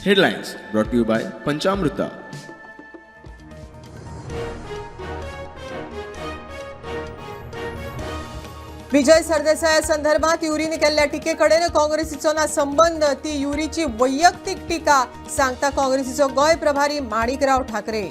Headlines brought to you by Panchamruta. Vijay सरदेसाया संदर्भात urine केल्ल्या टिकेकडेन काँग्रेसीचो ना संबंध, ती युरीची वैयक्तीक टीका, सांगता काँग्रेसीचो गोंय प्रभारी माणिकराव ठाकरे।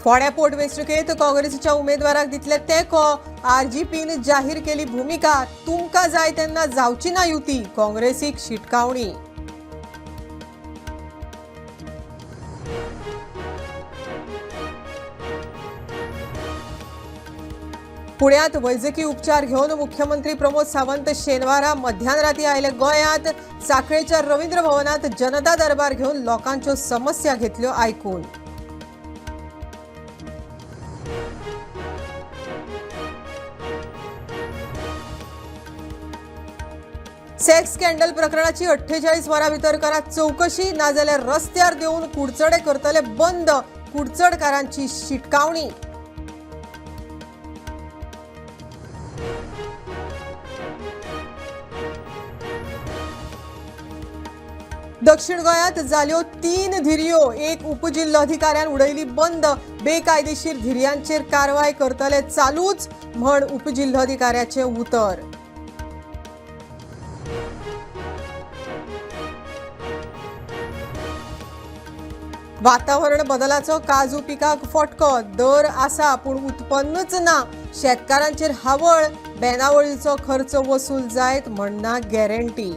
फोंड्या पोटवेंचणुकेंत काँग्रेसीच्या उमेदवाराक दितले तेंको, आरजीपीन जाहीर केली भुमिका, तुमकां जाय तेन्ना जावची ना युती, काँग्रेसीक शिटकावणी। पुण्यात वैजकी उपचार घेवन मुख्यमंत्री प्रमोद सावंत शेनवारा मध्यानराती आयले गोंयांत। साखळेच्या रवींद्र भवनात जनता दरबार घेवन लोकांच्यो समस्या घेतल्यो आयकून। सेक्स स्कॅन्डल प्रकरणाची 48 वरां भितर करात चवकशी, नाजाल्यार रस्त्यार देंवून कुडचडे करतले बंद, कुडचडकारांची शिटकावणी। दक्षिण गोंयांत जाल्यो 3 धिरयो, एक उपजिल्लोधिकाऱ्यान उडयली बंद, बेकायदेशीर धिरयांचेर कारवाय करतले चालूच म्हण उपजिल्लोधिकाऱ्याचें उतर। वातावरण बदलाचो काजू पिकाक फटको, दर आसा पूण उत्पन्नच ना, शेतकारांचेर हावळ, बेनावळीचो खर्च वसूल जायत म्हणना गॅरंटी।